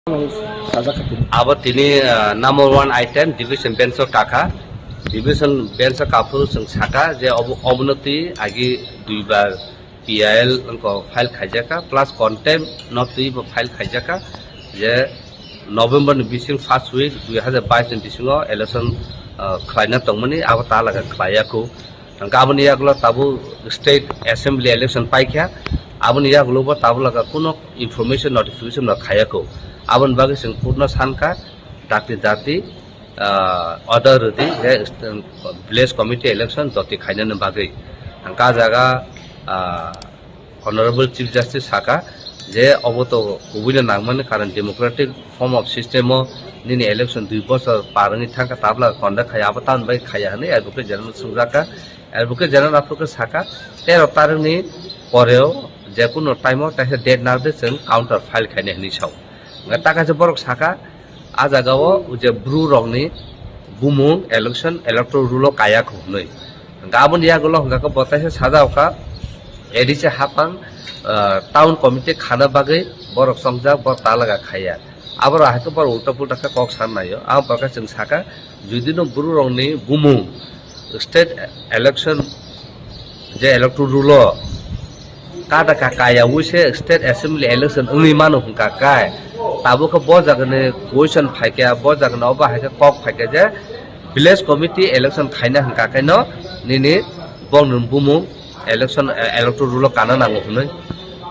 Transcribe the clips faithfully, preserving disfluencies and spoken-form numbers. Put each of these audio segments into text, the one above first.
Sajak kha tini. Abo tini, ah, number one item division bench o kakha. Division bench o kaphuru chwng saka je obo, obono twi agi duibar P I L wngkha file khaijakha, plus contempt no twi bo file khaijakha je November ni bising first week dui hazar bais ni bisingo election, ah, khlaina tongmani, abo talaga khlaiya kho. Hwnkhe aboni yagulo tabuk state assembly election paikha, aboni yagulo bo tabuk laga kuno information notification no khaiya kho. Aboni bagwi chwng court no sankha, dakti dakti, ah, order rwdi je village committee election doti khainani bagwi. Hwnkhe ah jaga, ah, Honorable Chief Justice saka je obo to kubuino nangmani, karon democratic form of system o nini election dui bochor par wngwi thangkha, tabla conduct khai abo tamni bai khaiya hwnwi Advocate General swngjakha. Advocate General aphuru khe saka tero tarikni poreo jekunu time o kaisa date narwdi chwng counter file khainai hwnwi sao. Hwnkhe ta kaisa borok saka, ah jaga o je bru rokni bumung election electoral roll o kaya kho hwnwi. Hwnkhe aboni yagulo hwnkha khe bo taisa sajao kha, A D C hapang, ah, town committee khana bagwi borok chongjak, borok talaga khaiya. Aborok hai khe borok ulta pulta khe kok san naio. Aboni bagwi chwng saka, judino bru rokni bumung state election je electoral roll o kada ka kaya wi se state assembly election wngwi mano hwnkha kai, tabuk khe bo jagani question phaikha, bo jagani obo hai khe kok phaikha je village committee election khaina hwnkha khe no nini bongni bumung election, eh, electoral roll o kana nango hwnwi.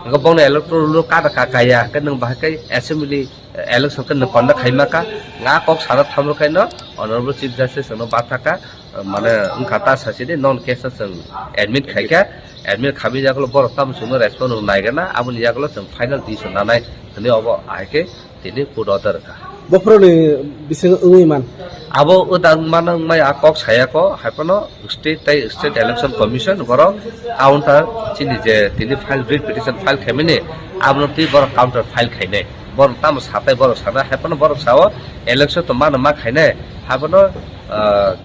Hwnkhe bongni electoral roll o kada ka kaya hwnkhe nwng bahai khe assembly election khe no conduct khaima kha, nga kok sana thamrwkhaino Honorable Chief Justice no bathaka, mane wngkha ta sasidi non case no chwng admit khaikha, admit khamwi yagulo borok tamo chwngno respond rw naigana, aboni yagulo chwng final decision nanai hwnwi obo ahai khe tini court order kha. Bophoroni bising wngwi man. Abo wngdang mano wngmai a kok sayako, haiphano state tai state election commission borok counter chini je tini file, writ petition file khaimani, abono twi borok counter file khainai. Borok tamo satai borok sana, haiphano borok sao election to mano ma khainai, haiphano, ah,